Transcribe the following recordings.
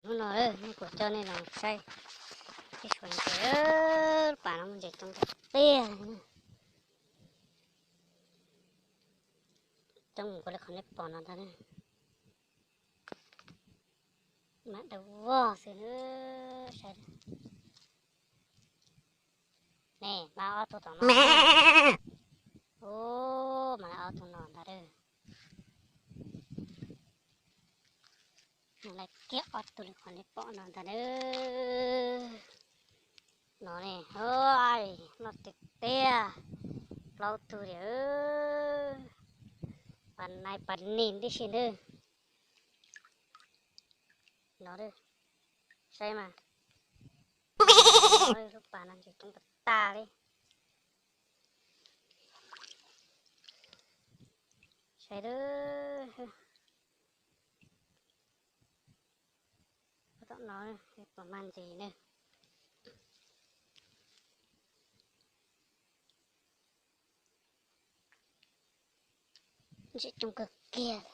Hnub no nej kuv coj nej los saib ib suav ntses, pas no muaj ntses coob tiag tiag. Coob npaum li qhov nej pom no ntag na. Mas dawb vog xwb na, saib. Ne, mas ob tug tom no. Ub, mas ob tug no ntag. Nws lawv kiag ob tug li qhov nej pom no ntag na. No ne, loj tiag tiag, plaub tug li. Pas nais pas nis tib si ntag. No, saib mas, lub pas no ntses coob tas tas li. Saib, tom no puas mag ntses na. Ntses coob kawg kiag.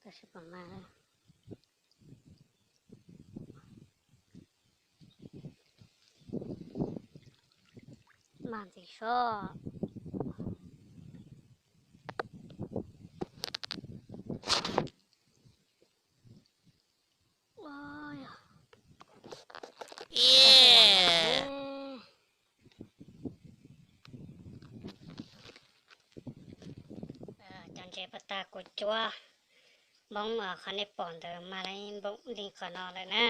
Tab sis puas mag, mag ntxiv soj. Cov ntses pas tag kuv cuab npoob qhov nej pom ntawd mag li npoo li qhov no lawm na.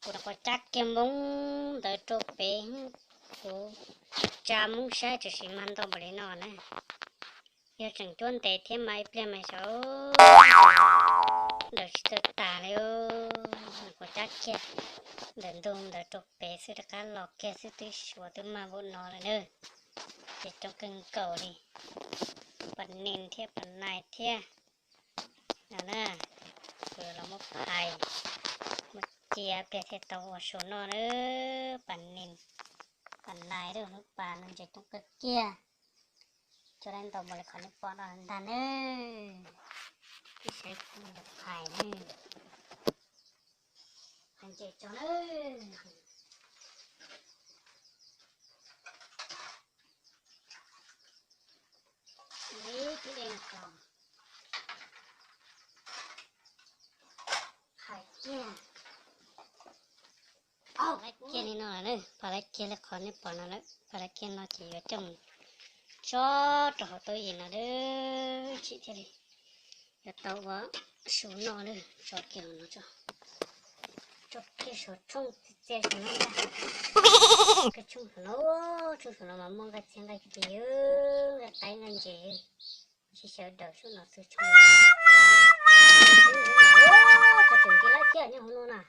Kuv rov qab cab kiag npoob ntawd rau pem, kuv tsa Hmoob saib tam sim mag ntau npaum li no na. Yog tseem cuab ntev thiab mas ib pliag mas xyov ntawd tsis txawj tas li. Kuv cab kiag ntawm ntug ntawd rau pem xwb rov qab los kiag xwb twb suav twb mag npaum no lawm na. Ces coob kawg nkaus li, pas nis thiab pas nais thiab. No na, kuv los muab phais, muab cia pliag thiaj tau ua su noj na. Pas nis, pas nais, lub pas no ntses coob kawg kiag. Cog dab ntau npaum li qhov nej pom no ntag na. Ib saib kuv phais na, phais ntses tso na. Ib tib dej no tso, phais kiag. Phais kiag li no lawm na, phais kiag li qhov nej pom no lawm, phais kiag no ces yuav coj mus tso rau hauv tub yim no lawm, tsim thiaj li yuav tau ua su noj lawm. Tso kiag no tso, tso kiag saum tshooj txias saum no ntag. Tshooj saum no, tshooj saum no mas muaj nqaij txiag nqaij ci, nqaij qaib nqaij ntses, tsis sawv daws sub no xwb tshooj. Tseem nti lawm thiab nyob hauv no na.